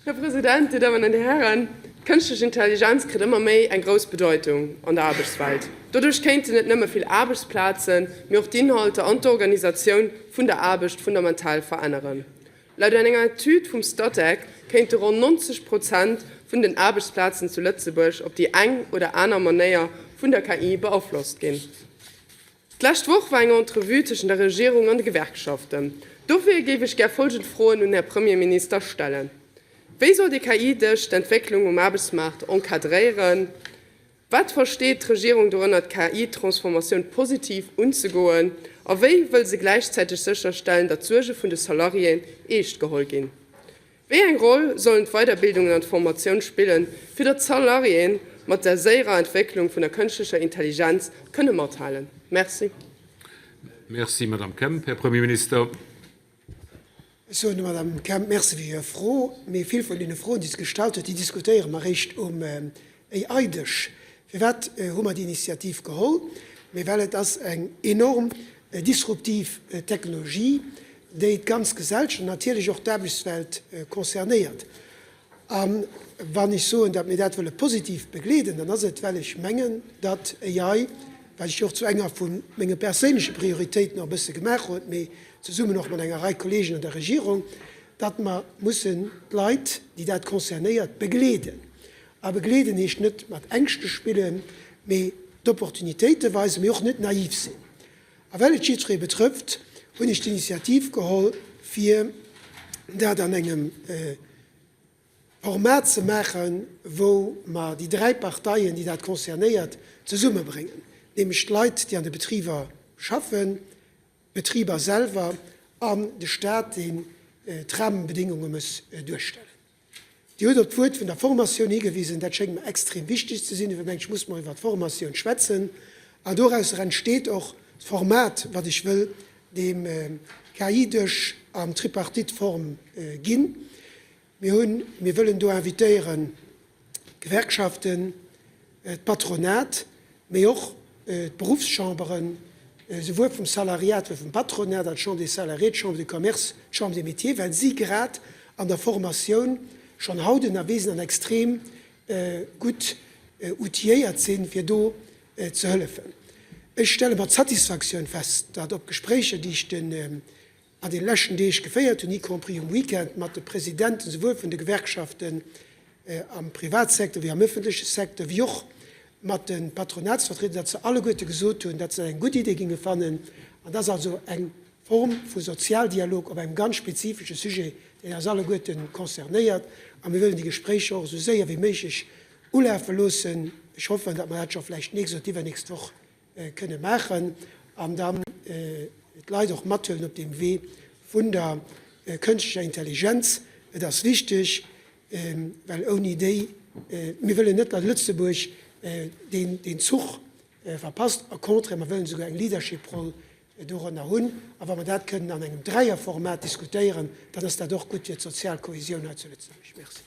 Här President, Dir Dammen an Dir Hären, d'kënschtlech Intelligenz kritt ëmmer méi eng grouss Bedeutung an der Aarbechtswelt. Doduerch kéinten net nëmme vill Aarbechtsplazen, mee och d'Inhalter an d'Organisatioun vun der Aarbecht fundamental veränneren. Laut enger Etüd vum Statec kéinte ronn 90 Prozent vun den Aarbechtsplazen zu Lëtzebuerg op déi eng oder aner Manéier vun der KI beaflosst ginn. D'lescht Woch war eng Entrevue tëschent der Regierung an de Gewerkschaften. Dofir géif ech gär folgend Froen un den Här Premierminister stellen, Wéi soll de KI-Dësch d'Entwécklung um Aarbechtsmaart encadréieren? Wat versteet d'Regierung dorënner, d'KI-Transformatioun positiv unzegoen? A wéi wëll se gläichzäiteg sécherstellen, datt d'Suerge vun de Salariéen eescht geholl ginn? Wéi eng Roll sollen d'Weiderbildungen an d'Formatioun spillen, fir datt d'Salariéen mat der séierer Entwécklung vun der kënschtlecher Intelligenz kënne mathalen? Merci. Merci, Madamm Kemp. Här Premierminister. Ech soen der Madamm Kemp Merci fir hir Fro. Mee vill vun deene Froen, déi se gestallt huet, déi diskutéiere mer eréischt um AI-Dësch. Firwat hu mer déi Initiativ geholl? Mee well et ass eng enorm disruptiv Technologie, déi d'ganz Gesellschaft an natierlech och d'Aarbechtswelt concernéiert. A wann ech soen, datt mir dat wëlle positiv begleeden, dann ass et, well ech mengen, datt AI, wat ech jo och zu enger vu menge perséinleche Prioritéiten och e bësse gemaach huet, mee zesummen och mat enger Rei Kolleegen an der Regierung, datt mer mussen d'Leit, déi dat concernéiert, begleeden. A begleeden heescht net mat Ängschte spillen, mee d'Opportunitéite weisen, mee och net naiv sinn. A well et jiddweree betrëfft, hunn ech d'Initiativ geholl, fir dat an engem Format ze maachen, wou mer déi dräi Parteien, déi dat concernéiert, zesummebréngen, nämlech d'Leit, déi an de Betriber schaffen, d'Betriber selwer an de Stat, deen d'Rahmenbedingunge muss duerstellen. Dir hutt op d'Wuert vun der Formatioun higewisen. Dat schéngt mer extrem wichteg ze sinn. Dofir mengen ech, muss mer iwwert d'Formatioun schwätzen. An dorausser entsteet och d'Format, wat ech wëll deem KI-Dësch an Tripartite-Form ginn. Mir hunn, mir wëllen do invitéieren d'Gewerkschaften, d'Patronat, mee och d'Beruffschamberen, souwuel vum Salariat wéi vum Patronat, also d'Chambre des Salariés, d'Chambre de Commerce, d'Chambre des Métiers, well si grad an der Formatioun schonn haut ënnerwee sinn an extrem gutt outilléiert sinn, fir do ze hëllefen. Ech stelle mat Satisfaktioun fest, datt op Gespréicher, déi ech den an deene leschten Deeg geféiert hunn, y compris um Weekend mat de Presidenten souwuel vun de Gewerkschaften am Privatsecteur wéi am öffentleche Secteur, wéi och mat de Patronatsvertrieder, datt se alleguerte gesot hunn, datt se dat eng gutt Idee géinge fannen. An dat ass also eng Form vu Sozialdialog op engem ganz spezifesche Sujet, deen eis alleguerte concernéiert. A mir wëllen déi Gespréicher och esou séier wéi méiglech ulafe loossen. Ech hoffen, datt mer dat scho vläicht d'nächst oder d'iwwernächst Woch kënne maachen an dann d'Leit och mathuelen op deem Wee vun der kënschtlecher Intelligenz. Et ass wichteg, well ouni déi, mir wëllen net, datt Lëtzebuerg deen Zuch verpasst, au contraire, mer wëllen esouguer eng Leadership-Roll dorënner hunn. A wa mer dat kënnen an engem Dräierformat diskutéieren, dann ass dat och gutt fir d'sozial Kohesioun hei zu Lëtzebuerg. Merci.